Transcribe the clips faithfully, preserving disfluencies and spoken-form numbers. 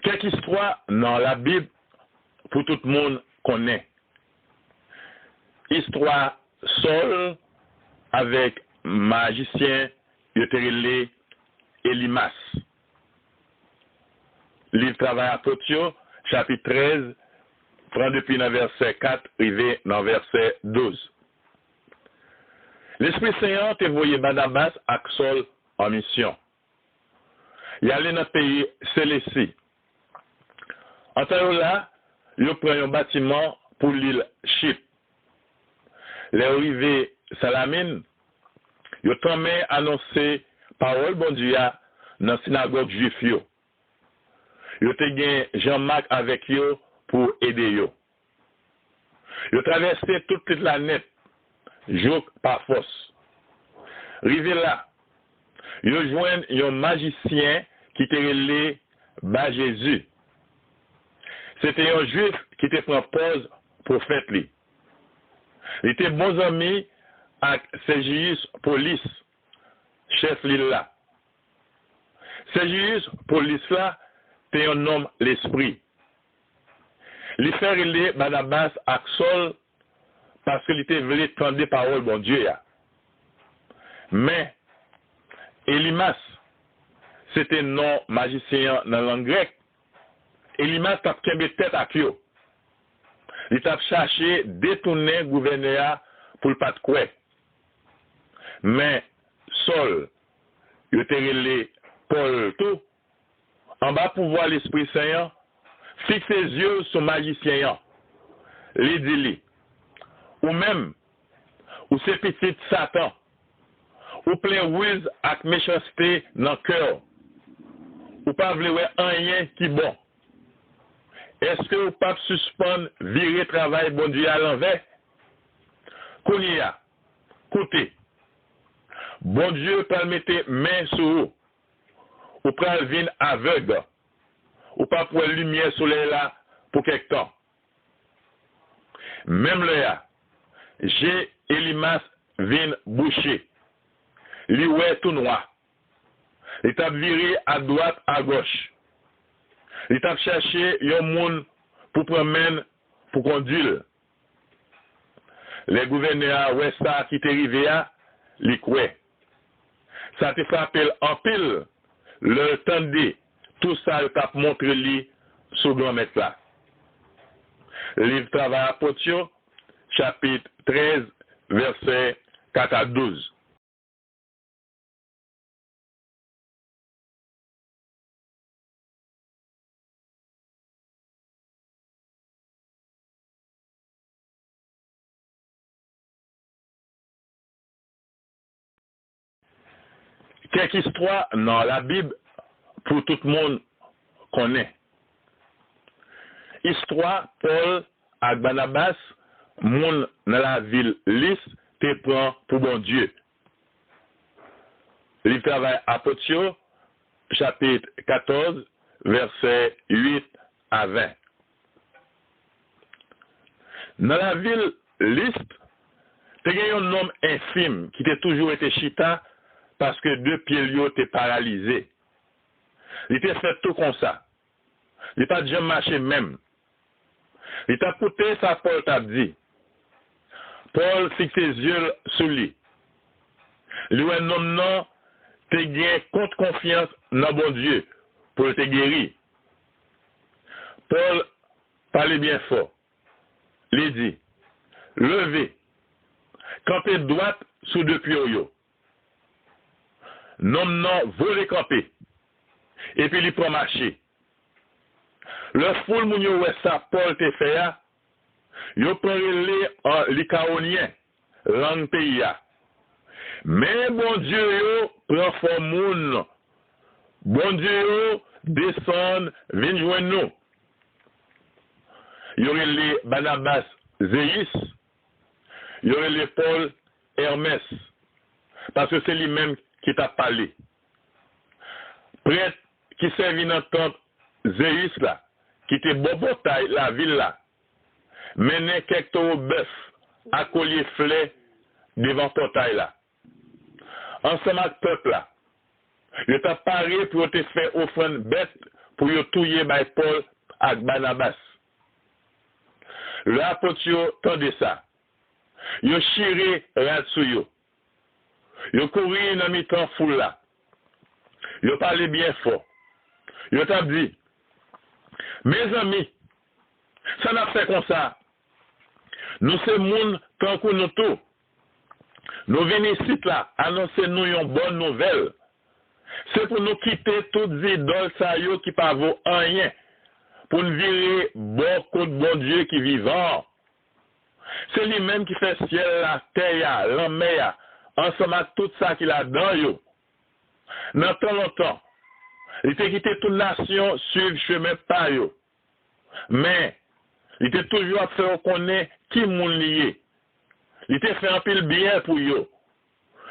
Kèk istwa nan Labib pou tout moun konnen. Istwa Sòl avèk majisyen yo te rele Elimas. Liv Travay Apot yo, chapit trèz, pran depi nan vèsè kat rive nan vèsè douz. Lespri Sen an te voye Banabas ak Sòl an misyon. Y ale nan peyi Selesi. Antan yo la, yo pran yon batiman pou lil Chip. Lè yo rive Salamin, yo tanmen anonse pawòl Bondye a nan sinagòg jwif yo. Yo te gen Jan Mak avèk yo pou ede yo. Yo travèse tout lit la nèt, jouk Pafòs. Rive la, yo jwenn yon majisyen ki te rele Bajezi. Se te yon Jwif ki te pran pòz pwofèt li. Li te bon zanmi ak Sèjiyis Polis, chèf lil la. Sèjiyis Polis la te yon nonm lespri. Li fè rele Banabas ak Sòl paske li te vle tande pawòl Bondye a. Men, Elimas, se te non majisyen an nan lang grèk, Elimas t ap kenbe tèt ak yo. Li t ap chache detounen gouvènè a pou l pa t kwè. Men, Sòl, yo te rele Pòl tou, anba pouvwa Lespri Sen an, fikse zye l sou majisyen an. Li di li, ou menm, ou se pitit Satan. Ou plen riz ak mechanste nan kè w. Ou pa vle wè anyen ki bon. Èske ou p ap sispann vire travay Bondye a lanvè? Kounye a, koute, Bondye pral mete men sou ou. Ou pral vin avèg. Ou p ap wè limyè solèy la pou kèk tan. Menm lè a, je Elimas vin bouche. Li wè tou nwa. Li t ap vire adwat agòch. Li t ap chèche yon moun pou pran men l pou kondui l. Lè gouvènè a wè sa ki te rive a, li kwè. Sa te frape l anpil lè l tande tou sa yo t ap montre li sou Granmèt la. Liv Travay Apot yo, chapit trèz, vèsè kat a douz. Kèk istwa nan Labib pou tout moun konnen. Istwa Pòl ak Banabas, moun nan lavil Lis te pran pou Bondye. Liv Travay Apot yo, chapit katòz, vèsè uit a ven. Nan lavil Lis, te gen yon nonm enfim ki te toujou rete chita paske de pye l yo te paralize. Li te fèt tou konsa. Li pa t janm mache menm. Li t ap koute sa Pòl t ap di. Pòl fikse zye l sou li. Li wè nonm nan te gen kont konfyans nan Bondye pou l te geri. Pòl pale byen fò. Li di, leve, kanpe dwat sou de pye w yo. Nonm nan vole kanpe, epi li pran mache. Lè foul moun yo wè sa Pòl te fè a, yo pran rele an likawonyen, lang peyi a. Men bondye yo pran fòm moun. Bondye yo desann vin jwenn nou. Yo rele Banabas Zeyis. Yo rele Pòl Èmès, paske se li menm ki t ap pale. Prèt ki sèvi nan tanp Zeyis la, ki te bò pòtay lavil la, mennen kèk towo bèf ak kolye flè devan pòtay la. Ansanm ak pèp la, yo t ap pare pou yo te fè ofrann bèt pou yo touye bay Pòl ak Banabas. Lè apot yo tande sa, yo chire rad sou yo. Yo kouri nan mitan foul la. Yo pale byen fò. Yo t ap di, "Mezanmi, sa n ap fè konsa? Nou se moun tankou nou tou. Nou vin isit la anonse nou yon bòn nouvèl. Se pou nou kite tout zidòl sa yo ki pa vo anyen, pou n vire bò kot Bondye ki vivan an. Se li menm ki fè syèl la, tè a, lanmè a, ansanm ak tout sa ki ladan yo. Nan tan lontan, li te kite tout nasyon suiv chemen pa yo. Men, li te toujou ap fè yo konnen ki moun li ye. Li te fè anpil byen pou yo.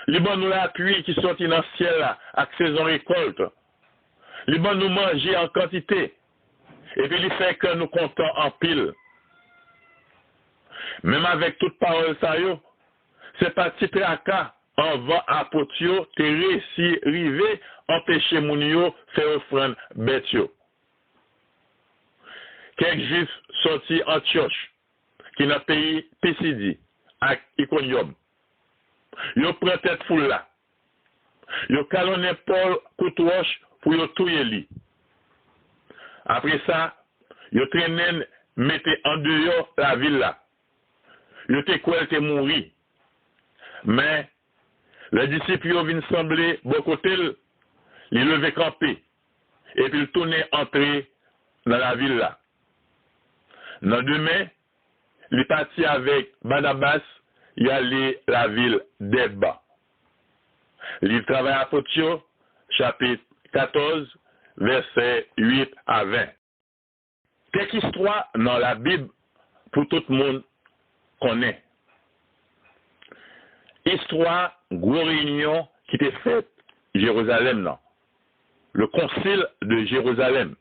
Li ban nou lapli ki soti nan syèl la ak sezon rekòlt. Li ban nou manje an kantite. Epi li fè kè nou kontan anpil." Menm avèk tout pawòl sa yo, se pa ti traka anvan apot yo te resi rive anpeche moun yo fè ofrann bèt yo. Kèk Jwif sòti Antyòch, ki nan peyi Pisidi, ak Ikonyòm, yo pran tèt foul la. Yo kalonnen Pòl kout wòch pou yo touye li. Apre sa, yo trennen l mete andeyò lavil la. Yo te kwè l te mouri. Men, lè disip yo vin sanble bò kote l, li leve kanpe, epi l tounen antre nan lavil la. Nan demen, li pati avèk Banabas, y ale lavil Dèb. Liv Travay Apot yo, chapit katòz, vèsè uit a ven. Kèk istwa nan Labib pou tout moun konnen. Istwa gwo reyinyon ki te fèt Jerizalèm nan, le Concile de Jérusalem,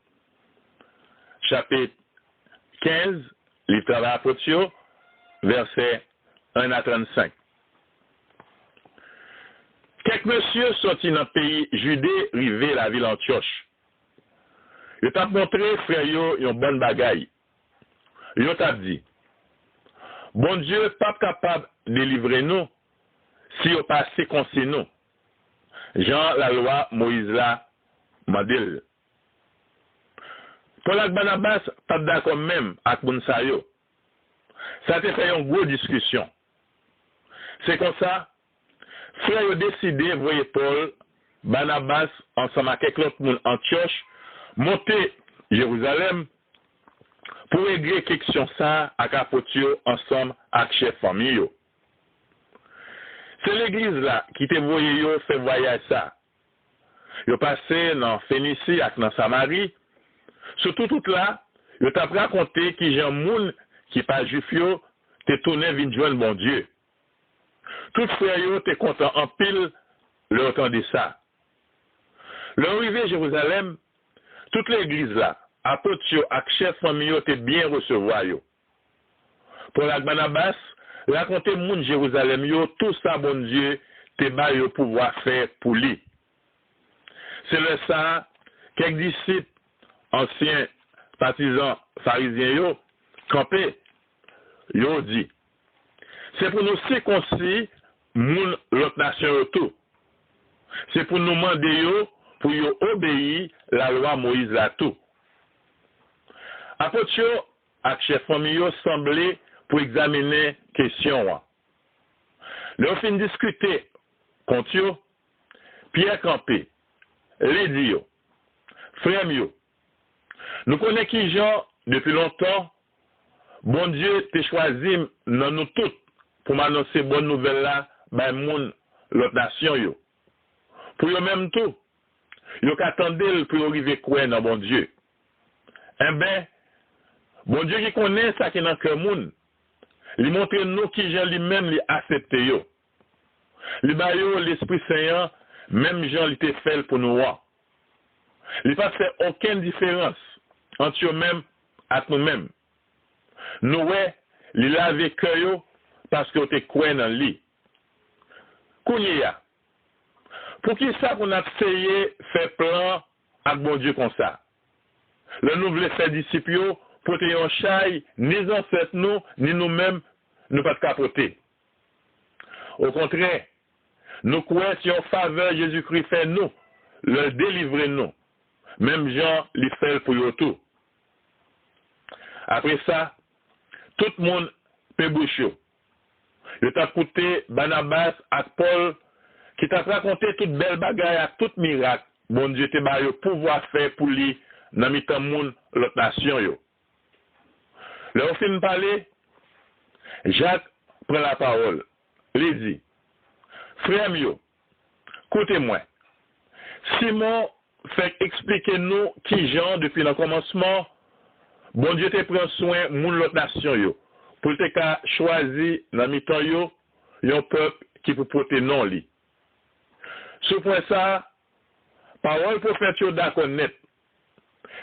chapit kenz, Liv Travay Apot yo, vèsè en a trannsenk. Kèk mesye sòti nan peyi Jide rive lavil Antyòch. Yo t ap montre frè yo yon bann bagay. Yo t ap di, "Bondye p ap kapab delivre nou si yo pa sikonsi nou, jan lalwa Moyiz la mande l." Pòl ak Banabas pa t dakò menm ak moun sa yo. Sa te fè yon gwo diskisyon. Se konsa, frè yo deside voye Pòl, Banabas ansanm ak kèk lòt moun Antyòch monte Jerizalèm pou regle keksyon sa a ak apot yo ansanm ak chèf fanmi yo. Se legliz la ki te voye yo fè vwayaj sa a. Yo pase nan Fenisi ak nan Samari. Sou tout wout la, yo t ap rakonte kijan moun ki pa Jwif yo te tounen vin jwenn Bondye. Tout frè yo te kontan anpil lè yo tande sa. Lè yo rive Jerizalèm, tout legliz la, apot yo ak chèf fanmi yo te byen resevwa yo. Pòl ak Banabas rakonte moun Jerizalèm yo tou sa Bondye te ba yo pouvwa fè pou li. Se lè sa a, kèk disip, ansyen patizan farizyen yo, kanpe, yo di, "Se pou nou sikonsi moun lòt nasyon yo tou. Se pou nou mande yo pou yo obeyi lalwa Moyiz la tou." Apot yo ak chèf fanmi yo sanble pou egzamine kesyon an. Lè yo fin diskite kont yo, Pyè kanpe, li di yo, "Frè m yo, nou konnen kijan, depi lontan, Bondye te chwazi m nan nou tout pou m anonse bòn nouvèl la bay moun lòt nasyon yo, pou yo menm tou, yo ka tande l pou yo rive kwè nan Bondye. Enben, Bondye ki konnen sa ki nan kè moun, li montre nou kijan li menm li aksepte yo. Li ba yo Lespri Sen an, menm jan li te fè l pou nou an. Li pa t fè okenn diferans ant yo menm ak nou menm. Nou wè, li lave kè yo paske yo te kwè nan li. Kounye a, poukisa pou n ap seye fè plan ak Bondye konsa? Lè nou vle fè disip yo pote yon chay ni zansèt nou, ni nou menm, nou pa t ka pote. Okontrè, nou kwè se yon favè Jezikri fè nou lè l delivre nou, menm jan li fè l pou yo tou. Apre sa, tout moun pe bouch yo. Yo t ap koute Banabas ak Pòl ki t ap rakonte tout bèl bagay ak tout mirak Bondye te ba yo pouvwa fè pou li nan mitan moun lòt nasyon yo. Lè yo fin pale, Jak pran lapawòl. Li di, Frè m yo, koute mwen. Simon fèk eksplike nou kijan, depi nan kòmansman, Bondye te pran swen moun lòt nasyon yo, pou l te ka chwazi nan mitan yo yon pèp ki pou pote non li. Sou pwen sa a, pawòl pwofèt yo dakò nèt.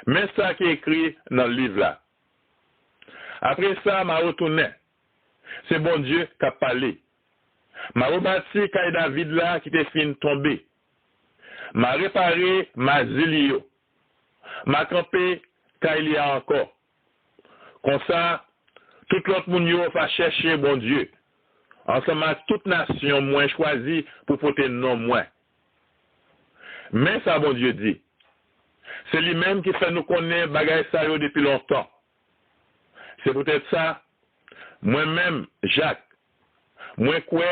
Men sa ki ekri nan liv la. Apre sa, m a retounen. Se Bondye k ap pale. M a rebati kay David la ki te fin tonbe. M a repare mazi li yo. M a kanpe kay li a ankò. Konsa, tout lòt moun yo va chèche Bondye, ansanm ak tout nasyon mwen chwazi pou pote non mwen. Men sa Bondye di, se li menm ki fè nou konnen bagay sa yo depi lontan. Se poutèt sa, mwen menm, Jak, mwen kwè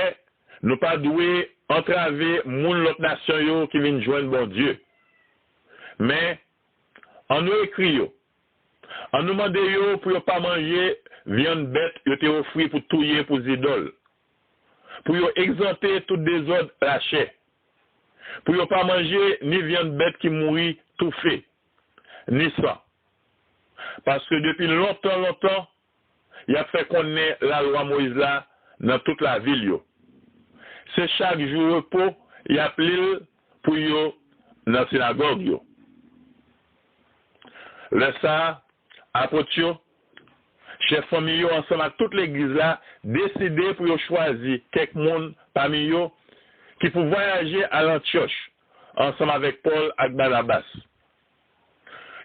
nou pa dwe antrave moun lòt nasyon yo ki vin jwenn Bondye. Men, annou ekri yo. Annou mande yo pou yo pa manje vyann bèt yo te ofri pou touye pou zidòl, pou yo egzante tout dezòd lachè, pou yo pa manje ni vyann bèt ki mouri toufe, ni san. Paske depi lontan, lontan, y ap fè konnen lalwa Moyiz la nan tout lavil yo. Se chak jou repo y ap li l pou yo nan sinagòg yo. Lè sa a, apot yo, chèf fanmi yo ansanm ak tout legliz la deside pou yo chwazi kèk moun pami yo ki pou vwayaje al Antyòch ansanm avèk Pòl ak Banabas.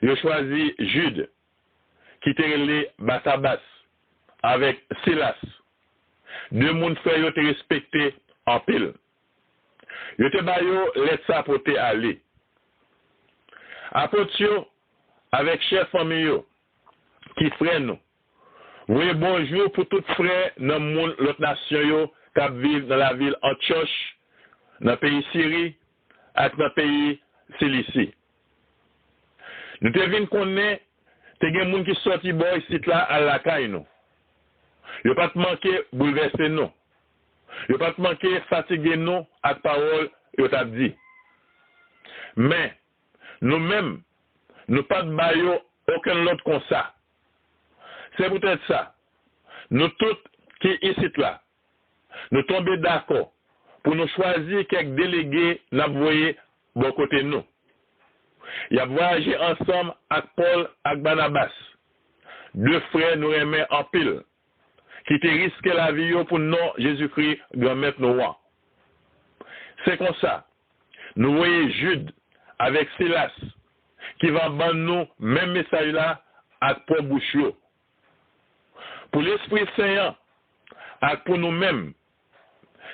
Yo chwazi Jid, ki te rele Batabas, avèk Silas, de moun frè yo te respekte anpil. Yo te ba yo lèt sa pote ale. Apot yo, avèk chèf fanmi yo, ki frè nou, voye bonjou pou tout frè nan moun lòt nasyon yo k ap viv nan lavil Antyòch, nan peyi Siri, ak nan peyi Silisi. Nou te vin konnen te gen moun ki sòti bò isit la al lakay nou. Yo pa t manke boulvèse nou. Yo pa t manke fatige nou ak pawòl yo t ap di. Men, nou menm, nou pa t ba yo okenn lòd konsa. Se poutèt sa, nou tout ki isit la, nou tonbe dakò pou nou chwazi kèk delege n ap voye bò kote nou. Y ap vwayaje ansanm ak Pòl ak Banabas, de frè nou renmen anpil, ki te riske lavi yo pou non Jezikri, Granmèt nou an. Se konsa, nou voye Jid avèk Silas, ki va ban nou menm mesaj la ak pwòp bouch yo. Pou Lespri Sen an ak pou nou menm,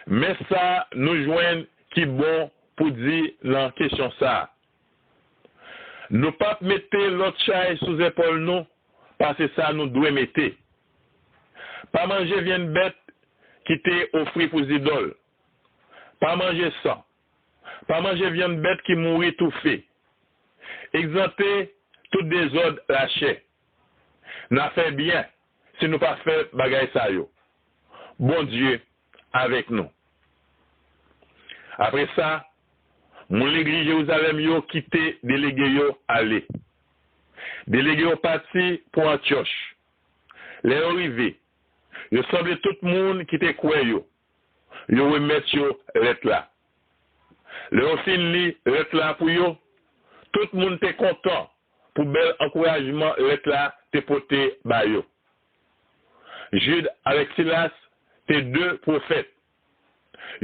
men sa nou jwenn ki bon pou di nan kesyon sa a. Nou p ap mete lòt chay sou zepòl nou pase sa nou dwe mete. Pa manje vyann bèt ki te ofri pou zidòl. Pa manje san. Pa manje vyann bèt ki mouri toufe. Egzante tout dezòd lachè. N a fè byen si nou pa fè bagay sa yo. Bondye avèk nou. Apre sa, moun legliz Jerizalèm yo kite delege yo ale. Delege yo pati pou Antyòch. Lè yo rive, yo sanble tout moun ki te kwè yo. Yo remèt yo lèt la. Lè yo fin li lèt la pou yo, tout moun te kontan pou bèl ankourajman lèt la te pote ba yo. Jid avèk Silas te de pwofèt.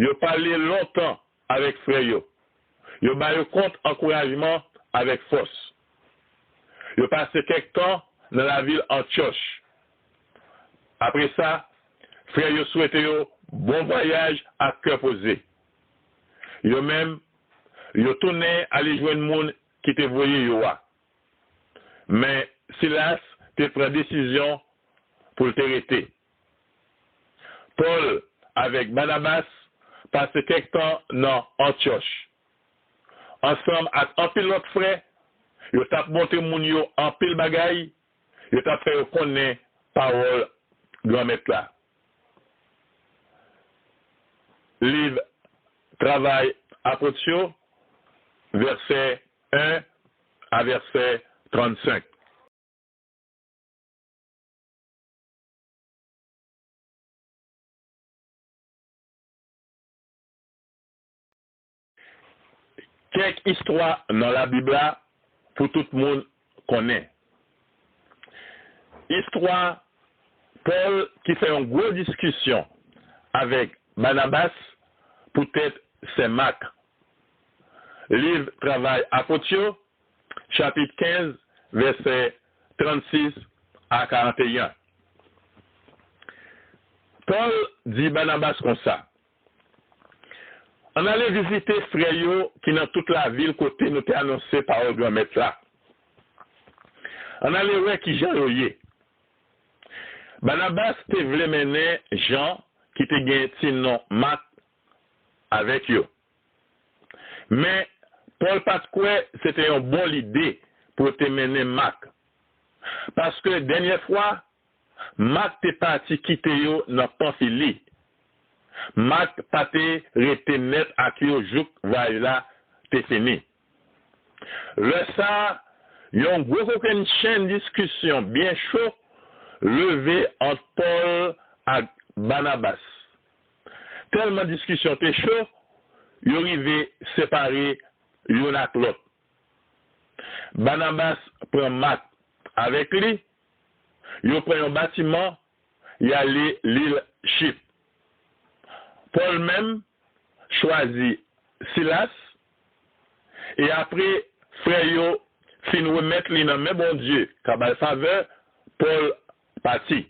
Yo pale lontan avèk frè yo. Yo ba yo kont ankourajman avèk fòs. Yo pase kèk tan nan lavil Antyòch. Apre sa, frè yo swete yo bon vwayaj ak kè poze. Yo menm, yo tounen ale jwenn moun ki te voye yo a. Men, Silas te pran desizyon pou l te rete. Pòl avèk Banabas pase kèk tan nan Antyòch. Ansanm ak anpil lòt frè, yo t ap montre moun yo anpil bagay, yo t ap fè yo konnen pawòl Granmèt la. Liv Travay Apot yo, vèsè en a vèsè trannsenk. Kèk istwa nan Labib la pou tout moun konnen. Istwa Pòl ki fè yon gwo diskisyon avèk Banabas poutèt sè Mak. Liv Travay Apot yo, chapit kenz, vèsè trannsis a karanteyen. Pòl di Banabas konsa, "Ann ale vizite frè yo ki nan tout lavil kote nou te anonse pawòl Granmèt la. Ann ale wè kijan yo ye." Banabas te vle mennen Jan, ki te gen ti non Mak, avèk yo. Men, Pòl pa t kwè se te yon bon lide pou yo te mennen Mak, paske dènyè fwa, Mak te pati kite yo nan Panfili. Mak pa te rete nèt ak yo jouk vwayaj la te fini. Lè sa a, yon gwo kokennchenn diskisyon byen cho leve ant Pòl ak Banabas. Tèlman diskisyon te cho, yo rive separe youn ak lòt. Banabas pran Mak avèk li, yo pran yon batiman, y ale lil Chip. Pòl menm chwazi Silas, e apre frè yo fin remèt li nan men Bondye k ap ba l favè, Pòl pati.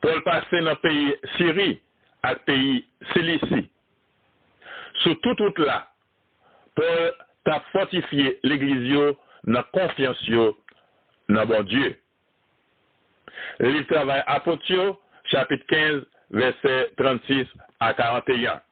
Pòl pase nan peyi Siri ak peyi Silisi. Sou tout wout la, Pòl t ap fòtifye legliz yo nan konfyans yo nan Bondye. Liv Travay Apot yo, chapit kenz, vèsè trannsis a karanteyen.